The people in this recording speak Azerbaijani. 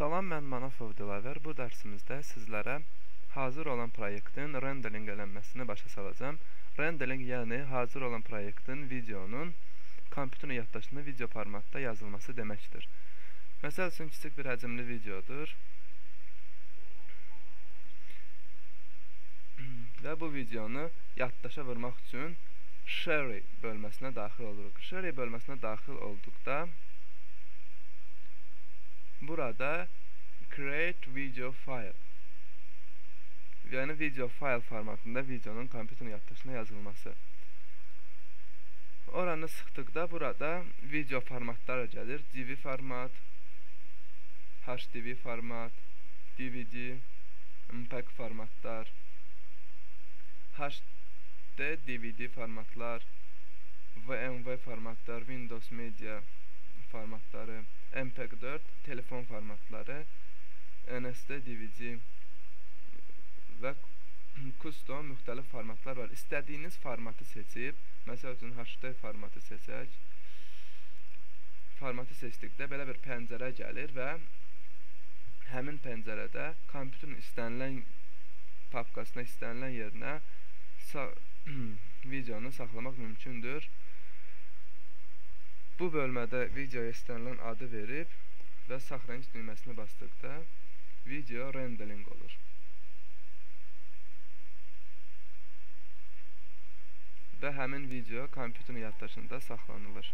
Salam, mən Manafov Dilavər. Bu dərsimizdə sizlərə hazır olan proyektin rendering elənməsini başa salacağam. Rendering, yəni hazır olan proyektin videonun kompüterin yaddaşına video formatda yazılması deməkdir. Məsəl üçün, kiçik bir həcmli videodur. Və bu videonu yaddaşa vurmaq üçün Share bölməsinə daxil oluruq. Share bölməsinə daxil olduqda burada Create Video File, yəni video file formatında videonun kompüterin yaddaşına yazılması. Oranı sıxdıqda burada video formatları gəlir. DV format, HDV format, DVD, MPEG formatlar, HD DVD formatlar, VMV formatlar, Windows Media formatları, MPEG-4 telefon formatları, NSD DVD və custom müxtəlif formatlar var. İstədiyiniz formatı seçib, məsəl üçün HD formatı seçək. Formatı seçdikdə belə bir pəncərə gəlir və həmin pəncərədə kompüterin istənilən papkasına, istənilən yerinə videonu saxlamaq mümkündür. Bu bölmədə videoya istənilən adı verib və saxlanış düyməsini basdıqda video rendering olur. Və həmin video kompüterin yaddaşında saxlanılır.